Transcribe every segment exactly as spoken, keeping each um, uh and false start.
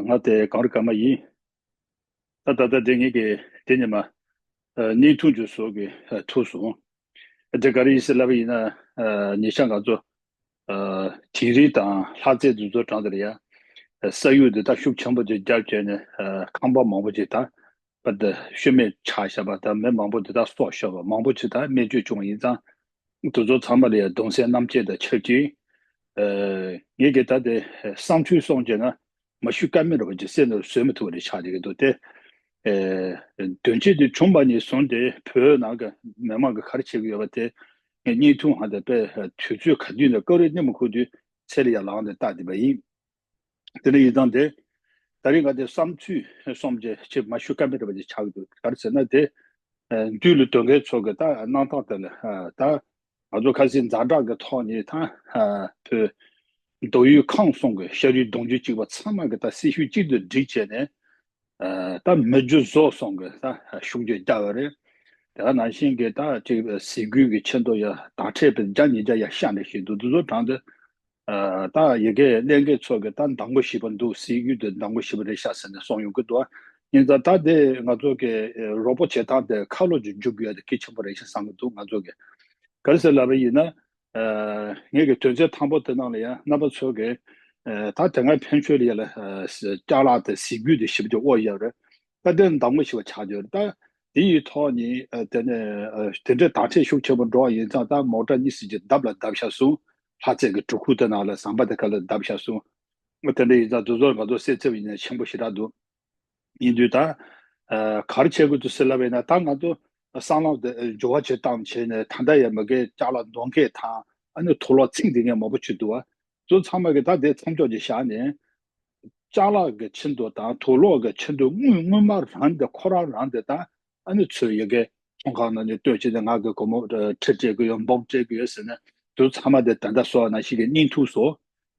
ང་དེ་གངས་རི་ཀརྨ་ཡིན། ད་ད་ལྟ་དེ་ངེད་ཀྱི་དེ་ཉི་མ་བརྙན་ཐུང་ཅིག་བཟོ་གི་ཐུག་སོང་། དེ་ག་རེ་ཡིན་ཟེར་ལབ་པ་ཡིན་ན། ཉེ་ཆར་ང་ཚོ་དིང་རི་དང་ལྷ་རྩེ་དེ་ཚོ་དྲངས་དེ་ལ་ཡ། ས་ཡུག་དེ་ད་ཤུགས་ཆེན་པོ་ཅིག་བརྒྱབ་བྱས་ནས་ཁང་པ་མང་པོ་ཅིག་ད་པ་ད་ཤུལ་མེད་ཆགས་བཞག་པ་དང་མི་མང་པོ་དེ་ད་སྲོག་ཤོར་བ་མང་པོ་ཅིག་ད་རྨས་སྐྱོན་བྱུང་བ་ཡིན་ཙང་། དེ་ཚོ་ཚང་མ་ལ་ཡང་གདུང་སེམས་མཉམ་སྐྱེད་དང་ཆབས་ཅིག་ཨ། ངེད་ཀྱིས་ད་དེ་བསམ་ཚུལ་གསུངས་བྱས་ན་མ་ཞུ་ཀ་མེད་རེད་པ་ཅིག་སེམས་ནང་བཟོད་མི་ཐུབ་པ་རེ་ཆགས་བསྡད་ཀྱི་འདུག་སྟེ། ཨ། དོན་རྐྱེན་དེ་བྱུང་བ་ནས་བཟུང་སྟེ་བོད་ནང་གི་མི་མང་གིས་ག་རེ་བྱེད་ཀྱི་ཡོད་པ་དེ་ངས་བརྙན་ཐུང་ཧ་དེ་དཔེ་དུས་ཚོད་ག་དུས་ནས་སྐབས་རེ་གནས་མི་ཁུག་དུས་ཚེ་ལ་ཡར་ལངས་ནས་བལྟ་བསྡད་པ་ཡིན། དེ་འདྲ་ཡིན་ཙང་དེ། ད་རེས་ང་དེ་བསམ་ཚུལ་གསུམ་ཅིག་ཅིག་མ་ཞུ་ཀ་མེད་རེད་པ་ཅིག་ཆགས་ཀྱི་འདུག་ག་རེ་ཟེར་ན་དེ། ཨ། འདུས་ལ་སྡོད་མཁན་ཚོ་གི་ད་གནང་སྟངས་དེ་ལ་ཨ། ད་ང་ཚོ་ཁ་སང་ཛ་དྲག་གི་ཐོག་ནས་ད་ཨ། བོད་མདོ་དབུས་ཁམས་གསུམ་གི་ཤ་རུས་གདུང་རྒྱུད་གཅིག་པ་ཚང་མ་གི་ད་སྲི་ཞུ་གཅིག་ཏུ་བསྒྲིལ་བྱས་ནས། ཨ། ད་མི་རྒྱུ་ཟོག་གསུམ་གི་ད་ཤུགས་རྒྱག་བརྒྱབ་པ་རེད། དེ་ག་ནང་བཞིན་གི་ད་ཅིག་ཟས་གོས་ཀྱི་ཆེད་དུ་ཡ་དྭངས་ཁྲལ་དཔེ་བརྒྱ་ཉིས་བརྒྱ་ཡ་བཤད་ནས་ཤིག་འདུག་དེ་ཚོ་དྲངས་ཏེ། ཨ། ད་ཡ་གི་གནད་འགག་ཚོ་གི་ད་འདང་པོ་ཞེ་པོ་འདུག་སྲི་ཞུ་དེ་འདང་པོ་ཞེ་པོ་རེད་ཤག་ཟེར་ནས་གསུངས་ཡོང་གི་འདུག་ཡིན་ཙང་ད་དེ་ང་ཚོ་གི་རོགས་པ་བྱེད་སྟངས་དེ་ཁ་ལོ་ཅིག་འཇུག་དགོས་ཡ་དེ་གལ་ཆེན་པོ་རེད་ཤག་བསམ་གི་འདུག་ང་ཚོ་གི་ག་རེ་ཟེར་ལབ་པ་ཡིན་ན། ཨ། ངེད་ཀྱི་དོན་ཚན་དང་པོ་དེ་ནང་ལ་ཡང་རྣམ་པ་ཚོ་གི་ཨ། ད་དེ་སྔ་ཕན་ཆོད་ལ་ཡ་ལ་ཨ། ཅ་ལག་དེ་ཟས་གོས་དེ་ཞེ་པོ་ཅིག་དབོར་ཡ་རེད། ད་དེ་འདང་པོ་ཞེ་པོ་ཆགས་ཡོད་རེད། ད་དེ་ཡི་ཐོག་ནས་ཨ། དེ་ནས་ཨ། དེ་འདྲའི་དྭངས་ཁྲལ་ཤུགས་ཆེན་པོ་འགྲོ་བ་ཡིན་ཙང་ད་མོ་ཊ་གཉིས་གསུམ་ཅིག་བརྡབ་ལ་བརྡབ་བཞག་སོང་། ལྷ་རྩེ་གི་གྲུ་ཁུག་དེ་ནང་ལ་ཟམ་པ་དེ་ག་ལ་བརྡབ་བཞག་སོང་། དེ་འདྲ་ཡིན་ཙང་དེ་ཚོར་ང་ཚོ་སེམས་འཚབ་ཡིན་ན་ཆེན་པོ་ཞེ་དྲག་འདུག་ཡིན་དུས་ད། ཨ། ག་རེ་བྱེད་དགོས་འདུག་ཟེར་ལབ་པ་ཡིན་ན་ད་ང་ཚོ་སྲང་ལམ་དེ་འགྱུར་བ་ཅིག་བཏང་བྱས་ནས་ད་ལྟ་ཡང་མ་གི་ཅ་ལག་འདོན་མཁན་དང་ཨ་ནི་དུག་ལོག་འཚིང་བསྡད་མཁན་མང་པོ་ཅིག་འདུག་བ། ཚོ་ཚང་མ་གི་ད་དེ་མཚམས་འཇོག་ཅིག་བཞག་ནས། ཅ་ལག་གི་ཆེད་དུ་དང་དུག་ལོག་གི་ཆེད་དུ་དངུལ་དངུལ་སྨར་རང་དེ་ཁོ་རང་རང་དེ་དང་ཨ་ནི་ཚོས་ཡ་གི་ཚོང་ཁང་ནང་ནས་སྟོན་བྱས་ཏེ་ང་གི་སྒོར་མོ་ཁྲི་སྤྲད་གི་ཡོད་འབུམ་སྤྲད་གི་ཡོད་ཟེར་ནས་དུ་ཚང་མ་དེ་ད་ལྟ་བཟོ་བ་ནང་བཞིན་གི་བརྙན་ཐུང་བཟོ།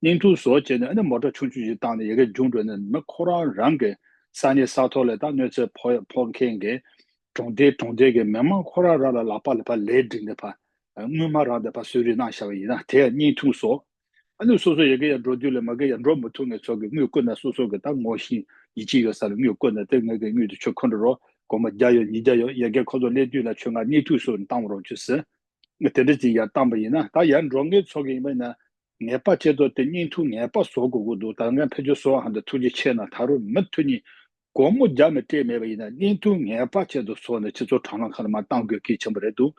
བརྙན་ཐུང་བཟོ་བྱས་ནས་ཨ་ནི་མོ་ཊ་ཆུང་ཆུང་ཞིག་བཏང་ནས་ཡ་གི་རྒྱུགས་འགྲོ་ནས་མི་ཁོ་རང་རང་གི་ས་གནས་ས་ཐོག་ལ་ད་གནོད་འཚེ་ཕོག་ཕོག་མཁན་གི་གྲོང་སྡེ་གྲོང་སྡེ་གི་མི་མང་ཁོ་རང་རང་ལ་ལག་པ་ལ་ཕར་ལན་བསྒྲིགས་ནས་ཕར་དངུལ་སྨར་རང་དེ་ཕར་གསོལ་རས་གནང་བཞག་པ་ཡིན་ན་དེ་ཡང་བརྙན་ཐུང་བཟོ། ཨ་ནི་སོ་སོ་ཡ་གི་ཡ་འགྲོ་དུས་ལ་མ་གི་ཡ་འགྲོ་མི་ཐུབ་མཁན་ཚོ་གི་དངུལ་བསྐུར་ན་སོ་སོ་གི་ད་ངོ་ཤེས་ཡིད་ཆེས་ཡོད་ས་ལ་དངུལ་བསྐུར་ན་དེ་ངས་གི་དངུལ་དེ་ཁྱོད་འཁུར་འགྲོ་རོགས། སྒོར་མོ་བརྒྱ་ཡོད་ཉིས་བརྒྱ་ཡོད། ཡ་གི་ཁོ་ཚོ་སླེབས་དུས་ལ་ཁྱོད་ང་བརྙན་ཐུང་བཟོས་ནས་བཏང་རོགས་བྱོས་ཟེར། དེ་འདྲ་ཅིག་ཡར་བཏང་པ་ཡིན་ན་ད་ཡར་འགྲོ་མཁན་ཚོ་གི་ཡིན་པ་ཡིན་ན་ངེས་པར་བྱས་ཏེ་དེ་བརྙན་ཐུང་ངེས་པར་བཟོ་དགོས་ཀྱི་འདུག་ད་ང་ཕལ་ཆེར་བཟོ་བ་ཧ་འདི་ཐུགས་རྗེ་ཆེ་གནང་། ད་རུང་མུ་མཐུད་ནས་སྒོར་མོ་བརྒྱ་མི་སྤྲད་མེད་པ་ཡིན་ན་བརྙན་ཐུང་ངེས་པར་བྱས་ཏེ་བཟོ་ནས་སྤྱི་ཚོགས་དྲ་ལམ་ཁག་ལ་མར་བཏང་དགོས་གལ་ཆེན་པོ་རེད་འདུག་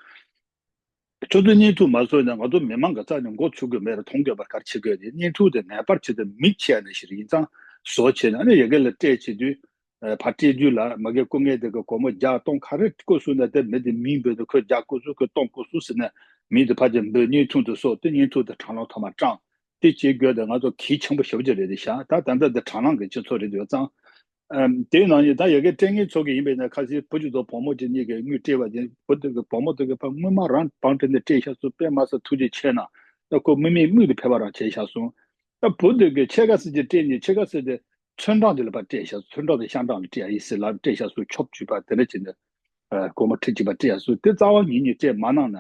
ཁྱོད་ཚོས་བརྙན་ཐུང་མ་བཟོས་ན་ང་ཚོ་མི་མང་གི་རྩ་ནས་མགོ་ཚོས་ཀྱི་མེད་རེད། མཐོང་དགོས་པ་ག་རེ་བྱེད་དགོས་རེད། བརྙན་ཐུང་དེ་ངེས་པར་བྱས་ཏེ་མི་ཁྱེར་ནས་ཞིག་ཡིན་ཙང་བཟོ་བྱས་ནས་ཨ་ནི་ཡ་གི་ལ་སྤྲད་བྱེད་དུས། ཨ། ཕར་སྤྲད་དུས་ལ་མ་གི་བསྐུར་མཁན་དེ་གི་སྒོར་མོ་བརྒྱ་སྟོང་ག་རེ་བསྐུར་སོང་ན་དེ་མི་དེ་མིང་འབོད་དུ་ཁོས་བརྒྱ་བསྐུར་སོང་ཁོས་སྟོང་བསྐུར་སོང་ཟེར་ནས་མིང་དེ་ཕར་ཅིག་འབོད། བརྙན་ཐུང་དེ་བཟོ་དེ་བརྙན་ཐུང་དེ་དྲ་ལམ་ཐོག་མར་བཀྲམ། དེ་བྱེད་དགོས་དེ་ང་ཚོ་གལ་ཆེན་པོ་ཞེ་པོ་ཅིག་རེད་དེ་ཤག་ད་ད་ལྟ་དེ་དྲ་ལམ་གི་སྤྱི་ཚོགས་རེད་ཡོད་ཙང་། ཨ། དེའི་ནང་ནས་ད་ཡ་གི་སྤྲད་མཁན་ཚོ་གི་ཡིན་པས་ན་ཁ་སང་བུ་གཅིག་དང་བུ་མོ་གཅིག་གཉིས་ཀྱིས་དངུལ་སྤྲད་པ་དེ་བུ་དེ་གི་བུ་མོ་དེ་གི་ཕར་དངུལ་སྨར་རང་བང་སྤྲད་ནས་སྤྲད་བཞག་སོང་། དཔེ་མ་སྲིད་ཐུགས་རྗེ་ཆེ་གནང་། ད་ཁོ་དམིགས་མེད་དམིགས་ལ་ཕེབས་པ་རང་བྱས་བཞག་སོང་། ད་བུ་དེ་གི་ཕྱེད་ཀ་ཙམ་ཅིག་སྤྲད་ནས་ཕྱེད་ཀ་ཙམ་དེ་ཚོན་ཀྲང་དེ་ལ་ཕར་སྤྲད་བཞག་སོང་། ཚོན་ཀྲང་དེ་ཤང་ཀྲང་ལ་སྤྲད་ཡ་ཡིན་ཟེར་ལབ་སྤྲད་བཞག་སོང་། ཆོབ་བྱུས་པ་དེ་འདྲ་བྱས་ནས་སྒོར་མོ་ཁྲི་གཅིག་པ་སྤྲད་བཞག་སོང་། དེ་རྩ་བ་ཉིད་ནས་སྤྲད་མ་གནང་ན།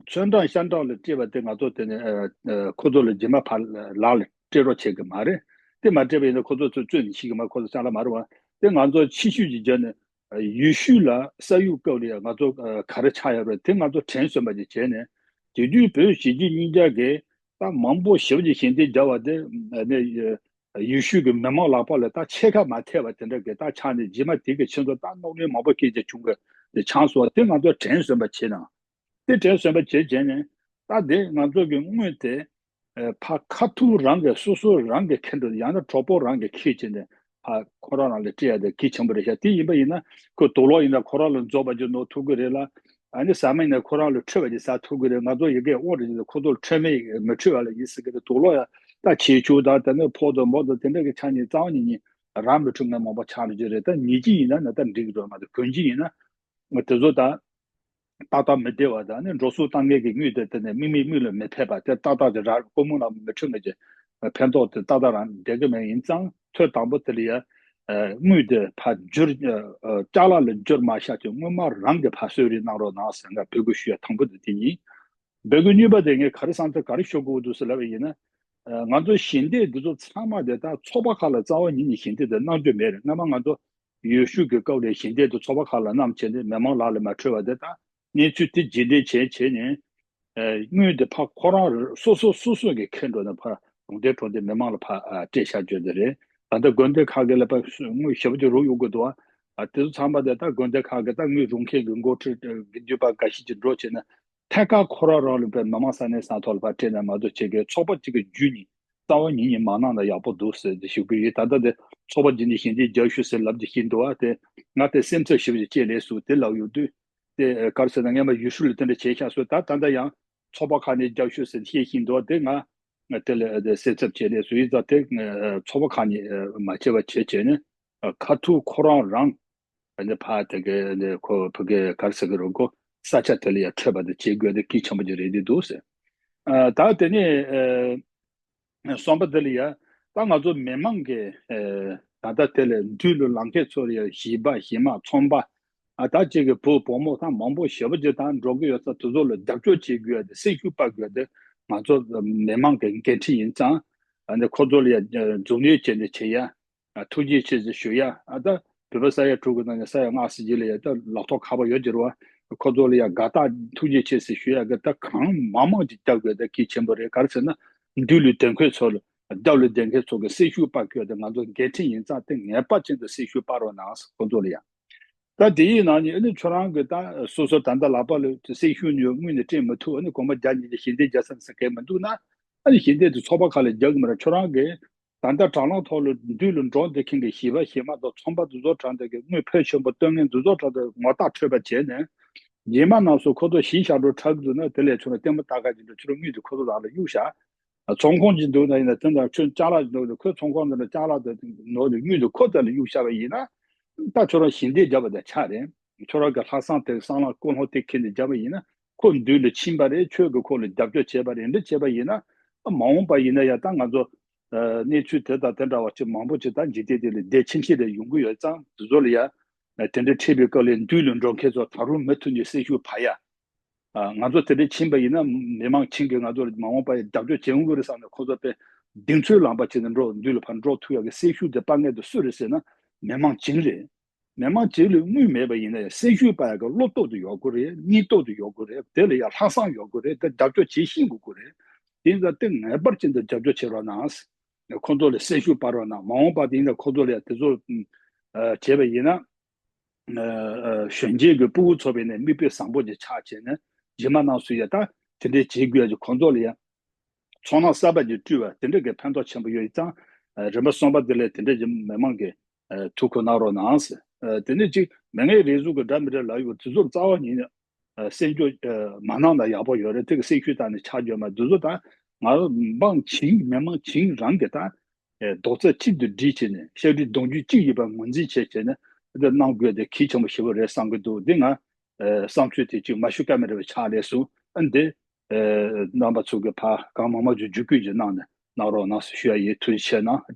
ཚོན་ཀྲང་ཤང་ཀྲང་ལ་སྤྲད་པ་དེ་ང་ཚོ་དེ་ནས་ཨ་ཨ་ཁོ་ཚོ་ལ་རྗེས་མ་ཕར་ལག་ལ་སྤྲད་རོགས་བྱེད་གི་མ་རེད། དེ་མ་སྤྲད་པ་ཡིན་ན་ཁོ་ཚོ་ཚོས་རྩོད་ནས་ཤི་གི་མ་རེད། ཁོ་ཚོ་ཅ་ལག་མ་རེད་བ། དེ་ང་ཚོ་ཕྱི་ཤུལ་གྱི་རྒྱབ་ནས་ཨ་ཡུལ་ཤུལ་ལ་ས་ཡུལ་སྐབས་ལ་ཡ་ང་ཚོ་ཨ་ག་རེ་ཆགས་ཡོད་རེད་དེ་ང་ཚོ་དྲན་གསོ་བ་ཅིག་བྱས་ནས། དེ་དུས་བོད་གཞིས་བྱེས་གཉིས་ཆ་གིས་ད་མང་པོ་ཞེ་པོ་ཅིག་ཞལ་འདེབས་བརྒྱབ་པ་དེ་ཨ་ནི་ཡུལ་ཤུལ་གྱི་མི་མང་ལག་པ་ལ་ད་ཕྱེད་ཀ་མ་ཐེབས་པ་དེ་འདྲ་གི་ད་ཆགས་ནས་རྗེས་མ་དེ་གི་ཕྱི་ཚོ་ད་གནོད་ལན་མང་པོ་སྐྱེལ་རྒྱུ་བྱུང་གི་དེ་ཆགས་སོང་བ་དེ་ང་ཚོ་དྲན་གསོ་བ་བྱས་ན། དེ་དྲན་གསོ་བ་བྱེད་བྱས་ནས་ད་དེ་ང་ཚོ་གི་དངུལ་དེ་ཨ་ཕར་ཁ་ཐུག་རང་གི་སོ་སོ་རང་གི་ཁེ་འདྲ་ཡང་ན་གྲོགས་པོ་རང་གི་ཁེ་བྱས་ནས་ཕར་ཁོ་རང་རང་ལ་སྤྲད་ཡ་དེ་གལ་ཆེན་པོ་རེད་ཤག་དེ་ཡིན་པ་ཡིན་ན་ཁོ་དུག་ལོག་ཡིན་ན་ཁོ་རང་ལ་རྫོགས་པ་ཅིག་ནོར་ཐུབ་ཀྱི་རེད་ལ། ཨ་ནི་ཟ་མ་ཡིན་ན་ཁོ་རང་ལ་འཕྲོད་པ་ཅིག་ཟ་ཐུབ་ཀྱི་རེད། ང་ཚོ་ཡི་གེ་དབང་རེད་ཁོ་ཚོ་ལ་འཕྲོད་མེད་མི་འཕྲོད་པ་ལ་ཡིན་ཟེར་གི་རེད། དུག་ལོག་ཡ་ད་བྱེད་ཆུ་དང་དེ་ནས་ཕོག་དང་མོག་དང་དེ་འདྲ་གི་ཆ་ནས་རྩ་བ་ཉིད་ནས་རང་མི་འཕྲོད་མཁན་མང་པོ་ཆགས་འགྲོ་གི་རེད། ད་ཉེས་ཅན་ཡིན་ན་ན་ད་འགྲིག་གི་རེད་མ་གཏོགས་གོན་ཅན་ཡིན་ན། དེ་ཚོ་ད་ཏག་ཏག་མི་བདེ་བ་དང་ནི་འགྲོ་སོང་བཏང་མཁན་གྱི་དངུལ་དེ་དེ་ནས་དམིགས་མེད་དམིགས་ལ་མི་ཕན་པ་དེ་ཏག་ཏག་དེ་རང་སྒོར་མོ་ལ་མི་འཕྲོད་མཁན་གྱི་ཕན་ཐོགས་དེ་ཏག་ཏག་རང་བསྡད་ཀྱི་མེད། ཡིན་ཙང་ཐོ་དང་པོ་དེ་ལ་ཡ་དངུལ་དེ་ཕར་བསྒྱུར་ཅ་ལག་ལ་བསྒྱུར་མ་བཞག་ཅིག་དངུལ་སྨར་རང་གི་ཕར་གསོལ་རས་གནང་རོགས་གནང་ཟེར་ང་འབོད་སྐུལ་ཞུ་ཡ་དང་པོ་དེ་དེ་ཡིན། འབོད་སྐུལ་གཉིས་པ་དེ་ངས་ག་རེ་བསམ་ཚུལ་ག་རེ་ཤོད་དགོས་འདུག་ཟེར་ལབ་པ་ཡིན་ན། ཨ་ང་ཚོ་ཞལ་འདེབས་འདི་ཚོ་ཚང་མ་དེ་ད་ཚོགས་པ་ཁག་ལ་རྩ་བ་ཉིད་ནས་ཞལ་འདེབས་དེ་གནང་རྒྱུ་མེད་རེད། སྔ་མ་ང་ཚོ་ཡུལ་ཤུལ་གྱི་སྐབས་ལ་ཞལ་འདེབས་དེ་ཚོགས་པ་ཁག་ལ་བསྣམས་བྱས་ནས་མི་མང་ལག་ལ་མ་འཕྲོད་པ་དེ་ད་གནས་ཚུལ་དེ་རྗེས་འདེད་བྱས་བྱས་ནས། ཨ་དངུལ་དེ་ཕར་ཁོ་རང་རང་སོ་སོ་སོ་སོ་གིས་ཁྱེར་འགྲོ་ནས་ཕར་གྲོང་སྡེ་གྲོང་སྡེ་མི་མང་ལ་ཕར་ཨ་སྤྲད་བཞག་རྒྱུ་དེ་རེད། ད་ལྟ་དགོན་སྡེ་ཁག་གི་ལ་ཕར་དངུལ་ཞེ་པོ་ཅིག་རག་ཡོང་གི་འདུག་ཨ་དེ་ཚོ་ཚང་མ་དེ་ད་དགོན་སྡེ་ཁག་གི་ད་དངུལ་རག་མཁན་གྱི་འགོ་ཁྲིད་དགེ་འདུན་པ་འགའ་ཤས་ཅིག་འགྲོ་བྱས་ན་ཐད་ཀར་ཁོ་རང་རང་ལ་ཕར་མི་མང་ས་གནས་ས་ཐོག་ལ་ཕར་སྤྲད་ན་མ་གཏོགས་བྱེད་མཁན་ཚོགས་པ་གཅིག་གི་བརྒྱུད་ནས་རྩ་བ་ཉིད་ནས་མ་གནང་ན་ཡག་པོ་འདུག་ཟེར་ཏེ་ཞུ་གི་ཡོད། ད་ལྟ་དེ་ཚོགས་པ་བརྒྱུད་ནས་ཞལ་འདེབས་རྒྱག་ཤོག་ཟེར་ལབ་ཀྱི་ཡིན་འདུག་ཨ་དེ་ང་དེ་སེམས་འཚབ་ཞེ་པོ་ཅིག་སྐྱེས་ལས་སུ་དེ་ལབ་ཡོང་དུས། དེ་ག་རེ་ཟེར་ན་སྔོན་མ་ཡུལ་ཤུལ་ལ་དེ་འདྲ་བྱས་ཤག་སོ། ད་ད་ལྟ་ཡང་ཚོགས་པ་ཁག་ནས་རྒྱག་ཤོག་ཟེར་བཤད་བཞིན་འདུག་དེ་ང་ང་དེ་ལ་དེ་སེམས་འཚབ་བྱས་ནས་སུ་ཡིན་ཙང་དེ་ཚོགས་པ་ཁག་ནས་མ་བྱས་པ་བྱས་བྱས་ནས་ཁ་ཐུག་ཁོ་རང་རང་ནས་ཕར་དེ་གའི་ཁོ་ཕ་གི་ག་རེ་ཟེར་གི་རེད། ཁོ་ས་ཆ་དེ་ལ་ཡང་འཕྲོད་པ་དེ་བྱེད་དགོས་དེ་གལ་ཆེན་པོ་ཅིག་རེད་དེ་འདུག་ཟེར། ད་དེ་ནས། གསུམ་པ་དེ་ལ་ཡ། ད་ང་ཚོ་མི་མང་གི་ད་ལྟ་དེ་ལ་འདུས་ལ་ལངས་མཁན་ཚོ་ལ་ཡ་གཞིས་པ་གཞིས་མ་ཚོང་པ་ཨ་ད་ཅིག་གི་བུ་བུ་མོ་ད་མང་པོ་ཞེ་པོ་ཅིག་ད་འགྲོ་གི་ཡོད་ས་དེ་ཚོ་ལ་རྒྱབ་སྐྱོར་བྱེད་དགོས་ཡ་དེ་སེམས་ཤུགས་སྤར་དགོས་ཡ་དེ་ང་ཚོ་མི་མང་གི་འགན་འཁྲི་ཡིན་ཙང་ཨ་ནི་ཁོ་ཚོ་ལ་ཡ་མཛུབ་གནོན་བྱས་ནས་བྱེད་ཡ། ཐུགས་རྗེ་ཆེ་ཞེས་ཞུ་ཡ། ཨ་ད་བོད་པ་ས་ཡ་དྲུག་གི་ནང་ནས་ས་ཡ་ལྔ་ཟེར་གྱི་ལ་ཡ་ད་ལག་ཐོག་ཁ་པར་ཡོད་ཀྱི་རེད་བ། ཁོ་ཚོ་ལ་ཡ་དགའ་རྟགས་ཐུགས་རྗེ་ཆེ་ཞེས་ཞུ་ཡ་གི་ད་གང་མང་མང་ཅིག་བརྒྱབ་དགོས་ད་གལ་ཆེན་པོ་རེད། ག་རེ་ཟེར་ན་འདུས་ལ་སྡོད་མཁན་ཚོ་ལ་རྒྱབ་ལ་སྡོད་མཁན་ཚོ་གི་སེམས་ཤུགས་སྤར་དགོས་ད་ང་ཚོ་འགན་འཁྲི་ཡིན་ཙང་དེ་ངེས་པར་ཅན་དུ་སེམས་ཤུགས་སྤར་རོགས་གནང་ཁོ་ཚོ་ལ་ཡ། ད་དེ་ཡི་ནང་ནས་ཨ་ནི་ཁྱོད་རང་གི་ད་སོ་སོ་ད་ལྟ་ལག་པ་ལ་སེམས་ཤུགས་ནས་དངུལ་ནས་སྤྲད་མི་ཐུབ། ཨ་ནི་གོང་མ་རྒྱ་ཉིད་ཀྱི་ཞལ་འདེབས་རྒྱག་ས་ཟེར་མཁན་མི་འདུག་ན་ཨ་ནི་ཞལ་འདེབས་དེ་ཚོགས་པ་ཁག་ལ་རྒྱག་གི་མ་རེད། ཁྱོད་རང་གི་ད་ལྟ་དྲ་ལམ་ཐོག་ལ་འདུས་ལ་འགྲོ་བསྡད་མཁན་གྱི་གཞིས་པ་གཞིས་མ་དང་ཚོང་པ་དེ་ཚོ་དྲ་འདི་གི་དངུལ་ཕོན་ཆེན་པོ་སྟོན་མཁན་དེ་ཚོ་དྲ་འདི་ངོ་རྟགས་འཕྲོད་པ་བྱས་ནས་རྗེས་མ་རྣམས་སུ་ཁོ་ཚོ་གཞིས་ཆགས་འགྲོ་དྲག་གི་འདུག་ན་དེ་ལས་ཁྱོད་རང་ལྟད་མོ་ལྟ་ག་ཅིག་འགྲོ་ཁྱོད་རང་དངུལ་དེ་ཁོ་ཚོ་རང་ལ་གཡུག་བཞག་ཚོང་ཁང་ཅིག་འདུག་ན་ཡིན་ན་དེ་འདྲ་ཁྱོད་ཅ་ལག་འདུག་ན་ཁོའི་ཚོང་ཁང་འདི་ན་ཅ་ལག་དེ་ནོར་ནས་དངུལ་དེ་ཁོ་ཚོ་ལ་གཡུག་བཞག་པ་ཡིན་ན་ད་ཁྱོད་རང་ཞལ་འདེབས་བརྒྱབ་པ་དང་ཆ་རེད། ཁྱོད་རང་གི་ལྷག་བསམ་དེ་བསམ་བློ་ཀུན་སློང་དེ་ཁྱེར་ནས་བརྒྱབ་པ་ཡིན་ན་ཁོ་མདུན་ལ་ཕྱིན་པ་རེད། ཁྱོད་ཀྱིས་ཁོ་ལ་རྒྱབ་སྐྱོར་བྱས་པ་རེད། འདི་བྱས་པ་ཡིན་ན་མ་འོངས་པ་ཡིན་ན་ཡང་ད་ང་ཚོ་གནས་ཚུལ་དེ་དང་དེ་འདྲ་བ་ཅིག་མང་པོ་ཅིག་ད་འཇིག་རྟེན་འདི་ལ་བདེ་ཆེན་ཆེ་རེ་ཡོང་གི་ཡོད་ཙང་དེ་ཚོ་ལ་ཡ་དེ་འདྲ་འཕྲད་པའི་སྐབས་ལ་མདུན་ལ་འགྲོ་མཁན་ཚོ་ད་རུང་མུ་མཐུད་ནས་སེམས་ཤུགས་འཕར་ཡ། ང་ཚོ་དེ་འདྲ་ཕྱིན་པ་ཡིན་ན་མི་མང་ཆིངས་ཀྱིས་ང་ཚོ་ལ་མ་འོངས་པ་ཡ་རྒྱབ་སྐྱོར་བྱེད་འོང་གི་རེད་བསམ་ནས་ཁོ་ཚོ་དཔེ་གདེང་ཚོད་ལངས་པ་བྱས་ནས་འགྲོ་མདུན་ལ་ཕར་འགྲོ་ཐུབ་ཡ་གི་སེམས་ཤུགས་དེ་སྤར་མཁན་དེ་སུ་རེད་ཟེར་ན་མི་མང་ཆིངས་རེད། མི་མང་ཆིངས་ལ་དངུལ་མེད་པ་ཡིན་ན་ཡང་སེམས་ཤུགས་སྤར་ཡག་གི་བློ་སྟོབས་དེ་ཡོད་དགོས་རེད། སྙིང་སྟོབས་དེ་ཡོད་དགོས་རེད། དེ་ལ་ཡང་ལྷག་བསམ་ཡོད་དགོས་རེད། དེ་རྒྱབ་སྐྱོར་བྱེད་ཤེས་དགོས་དགོས་རེད། དེ་ཡིན་ཙང་དེ་ངེས་པར་ཅན་དུ་རྒྱབ་སྐྱོར་བྱེད་རོགས་གནང་། ཁོང་ཚོ་ལ་སེམས་ཤུགས་སྤར་རོགས་གནང་། མ་འོངས་པ་དེ་ཡིན་ན་ཁོང་ཚོ་ལ་ཡང་དེ་ཚོ་བྱས་པ་ཡིན་ན་གཞོན་སྐྱེས་ཀྱི་ཕྲུ་གུ་ཚོ་བས་ནས་མིག་དཔེ་བཟང་པོ་ཅིག་ཆགས་བྱས་ནས་རྗེས་མ་རྣམས་སུ་ཡང་ད་དེ་འདྲའི་བྱེད་དགོས་ཀྱི་ཁོང་ཚོ་ལ་ཡང་། ཚོར་སྣང་གསར་པ་ཅིག་སྤྲུལ་བ་དེ་འདྲ་གི་ཕན་ཐོགས་ཆེན་པོ་ཡོད་ཙང་། རིམ་པ་གསུམ་པ་དེ་ལས་དེ་འདྲ་གི་མི་མང་གི་ཐུགས་ཁུར་གནང་རོགས་གནང་ཟེར། དེ་ནས་གཅིག་མི་ངན་རེ་ཟུང་གི་འདྲ་མི་འདྲ་ལབ་ཡོད་དེ་ཚོར་རྩ་བ་ཉིད་ནས་སེམས་སྐྱོ་མ་གནང་ན་ཡག་པོ་ཡོད་རེད། དེ་གི་སེམས་ཤུགས་བཏང་ནས་ཆ་འཇོག་མ་དེ་ཚོ་ད་ང་མང་ཆིངས་མི་མང་ཆིངས་རང་གི་ད་རྡོག་རྩ་གཅིག་ཏུ་སྒྲིལ་བྱས་ནས་ཤ་རུས་གདུང་རྒྱུད་གཅིག་ཡིན་པ་ངོས་འཛིན་བྱས་བྱས་ནས་འདི་གནང་དགོས་དེ་གལ་ཆེན་པོ་ཞེ་པོ་རེད་བསམ་གི་འདུག་འདི་ང་བསམ་ཚུལ་དེ་གཅིག་མ་ཞུ་ཀ་མེད་པའི་ཆ་ལས་སུ་ཨ་འདི། རྣམ་པ་ཚོ་གི་ཕ་གང་མང་མང་ཅིག་བརྒྱུད་སྐུལ་ཅིག་གནང་ནས་གནང་རོགས་གནང་ཟེར་ཞུ་ཡ་ཡིན། ཐུགས་རྗེ་ཆེ་གནང་།